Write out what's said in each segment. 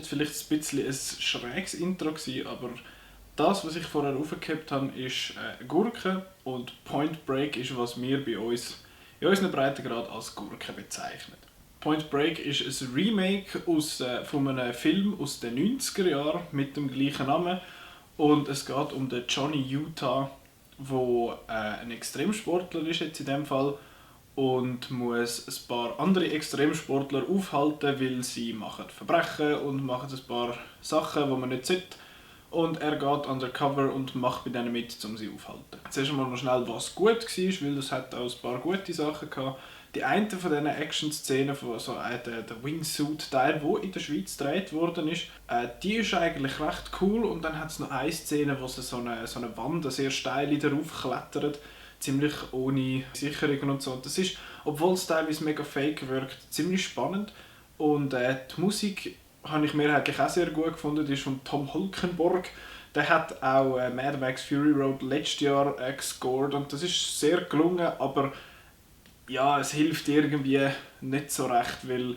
jetzt vielleicht ein bisschen ein schräges Intro gewesen, aber das, was ich vorher aufgehabt habe, ist Gurke und Point Break ist, was wir bei uns in unseren Breitengrad als Gurke bezeichnen. Point Break ist ein Remake von einem Film aus den 90er Jahren mit dem gleichen Namen und es geht um den Johnny Utah, der ein Extremsportler ist jetzt in dem Fall und muss ein paar andere Extremsportler aufhalten, weil sie machen Verbrechen und machen ein paar Sachen, die man nicht sollte. Und er geht undercover und macht bei denen mit, um sie aufzuhalten. Zuerst einmal noch schnell, was gut war, weil es hat auch ein paar gute Sachen gehabt. Die eine von diesen Action-Szenen, von so der Wingsuit-Teil, der in der Schweiz gedreht worden ist, die ist eigentlich recht cool. Und dann hat es noch eine Szene, wo sie so eine Wand, eine sehr steile, darauf klettert, ziemlich ohne Sicherung und so. Und das ist, obwohl es teilweise mega fake wirkt, ziemlich spannend. Und die Musik habe ich mehrheitlich auch sehr gut gefunden, die ist von Tom Holkenborg. Der hat auch Mad Max Fury Road letztes Jahr gescored und das ist sehr gelungen, aber ja, es hilft irgendwie nicht so recht, weil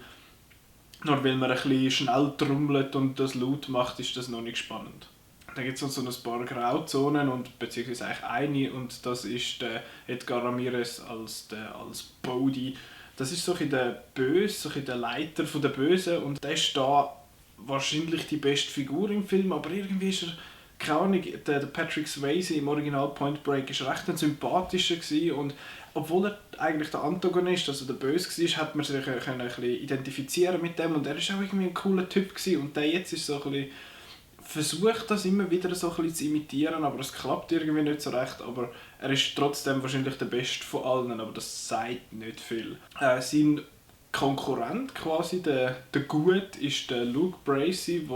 nur weil man ein bisschen schnell trommelt und das laut macht, ist das noch nicht spannend. Da gibt es so ein paar Grauzonen, und beziehungsweise eigentlich eine, und das ist der Edgar Ramirez als Bodhi. Das ist so ein der Böse, so ein der Leiter der Bösen, und der ist da wahrscheinlich die beste Figur im Film, aber irgendwie ist er, keine Ahnung, der Patrick Swayze im Original Point Break ist recht ein sympathischer gewesen, und obwohl er eigentlich der Antagonist, also der Böse war, hat man sich ein bisschen identifizieren mit dem, und er ist auch irgendwie ein cooler Typ gewesen, und der jetzt ist so ein bisschen versucht, das immer wieder so ein bisschen zu imitieren, aber es klappt irgendwie nicht so recht, aber er ist trotzdem wahrscheinlich der Beste von allen, aber das sagt nicht viel. Sein Konkurrent quasi, der Gut, ist der Luke Bracey,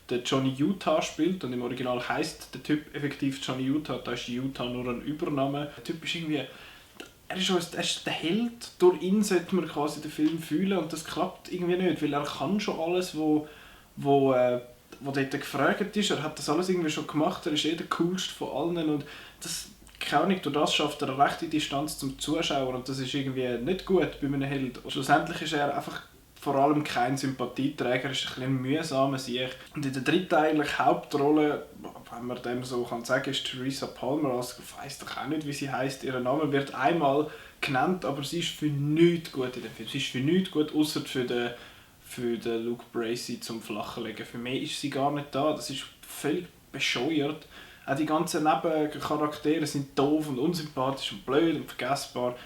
der Johnny Utah spielt, und im Original heisst der Typ effektiv Johnny Utah, da ist Utah nur ein Übername. Der Typ ist irgendwie, er ist der Held, durch ihn sollte man quasi den Film fühlen, und das klappt irgendwie nicht, weil er kann schon alles, wo dort gefragt ist, er hat das alles irgendwie schon gemacht, er ist der coolste von allen, und das, keine Ahnung, durch das schafft er eine rechte Distanz zum Zuschauer, und das ist irgendwie nicht gut bei einem Held. Und schlussendlich ist er einfach vor allem kein Sympathieträger, ist ein bisschen mühsamer Sieg. Und in der dritten eigentlich Hauptrolle, wenn man dem so kann sagen, ist Teresa Palmer, also ich weiss doch auch nicht, wie sie heisst. Ihr Name wird einmal genannt, aber sie ist für nichts gut in dem Film. Sie ist für nichts gut, außer für den Luke Bracey zum Flachenlegen. Für mich ist sie gar nicht da, das ist völlig bescheuert. Auch die ganzen Nebencharaktere sind doof und unsympathisch und blöd und vergessbar.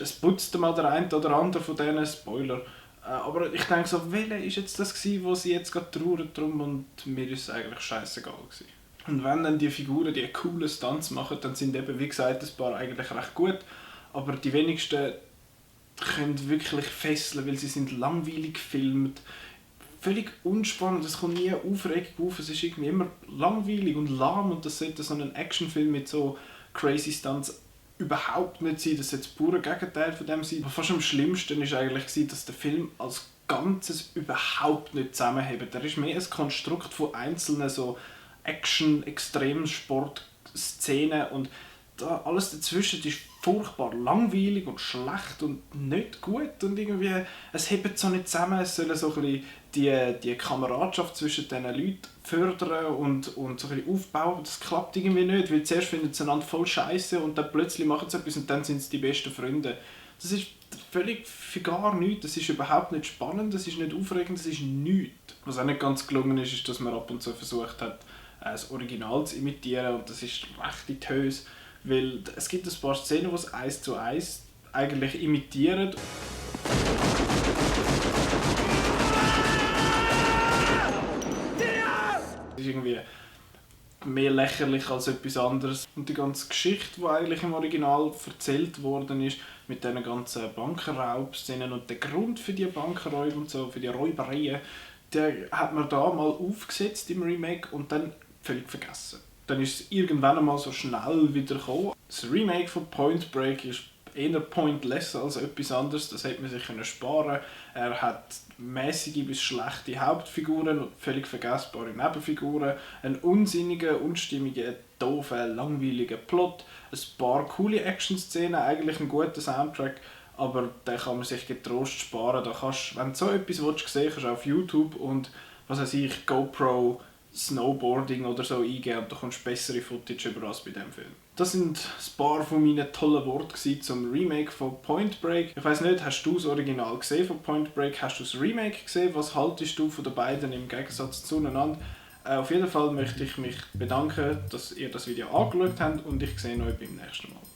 Es putzt mal der eine oder andere von denen, Spoiler. Aber ich denke so, welcher ist jetzt das gewesen, wo sie jetzt gerade trauern drum, und mir ist es eigentlich scheißegal gewesen. Und wenn dann die Figuren die coolen Stunts machen, dann sind eben, wie gesagt, ein paar eigentlich recht gut, aber die wenigsten können wirklich fesseln, weil sie sind langweilig gefilmt, völlig unspannend, es kommt nie Aufregung auf, es ist irgendwie immer langweilig und lahm, und das sollte so ein Actionfilm mit so crazy Stunts überhaupt nicht sein, das sollte das pure Gegenteil von dem sein. Aber fast am schlimmsten war eigentlich, dass der Film als Ganzes überhaupt nicht zusammenhält. Er ist mehr ein Konstrukt von einzelnen so Action-Extremsport-Szenen, und da alles dazwischen ist furchtbar langweilig und schlecht und nicht gut, und irgendwie, es hebt so nicht zusammen, es soll so ein bisschen die Kameradschaft zwischen diesen Leuten fördern und so ein bisschen aufbauen, das klappt irgendwie nicht, weil zuerst finden sie einander voll scheiße und dann plötzlich machen sie etwas und dann sind sie die besten Freunde. Das ist völlig für gar nichts, das ist überhaupt nicht spannend, das ist nicht aufregend, das ist nichts. Was auch nicht ganz gelungen ist, ist, dass man ab und zu versucht hat, das Original zu imitieren, und das ist recht in die Höhe. Weil es gibt ein paar Szenen, die es 1:1 eigentlich imitieren. Das ist irgendwie mehr lächerlich als etwas anderes. Und die ganze Geschichte, die eigentlich im Original erzählt worden ist, mit diesen ganzen Bankenraubszenen und der Grund für die Bankenräuber und so, für die Räubereien, der hat man da mal aufgesetzt im Remake und dann völlig vergessen. Dann ist es irgendwann einmal so schnell wieder gekommen. Das Remake von Point Break ist eher pointless als etwas anderes. Das hätte man sich sparen können. Er hat mäßige bis schlechte Hauptfiguren und völlig vergessbare Nebenfiguren, einen unsinnigen, unstimmigen, doofen, langweiligen Plot, ein paar coole Action-Szenen, eigentlich einen guten Soundtrack, aber den kann man sich getrost sparen. Da kannst, wenn du so etwas sehen willst, kannst du auf YouTube und was weiß ich, GoPro Snowboarding oder so eingeben und du kommst bessere Footage über als bei diesem Film. Das sind ein paar von meinen tollen Worten zum Remake von Point Break. Ich weiss nicht, hast du das Original gesehen von Point Break? Hast du das Remake gesehen? Was haltest du von den beiden im Gegensatz zueinander? Auf jeden Fall möchte ich mich bedanken, dass ihr das Video angeschaut habt und ich sehe euch beim nächsten Mal.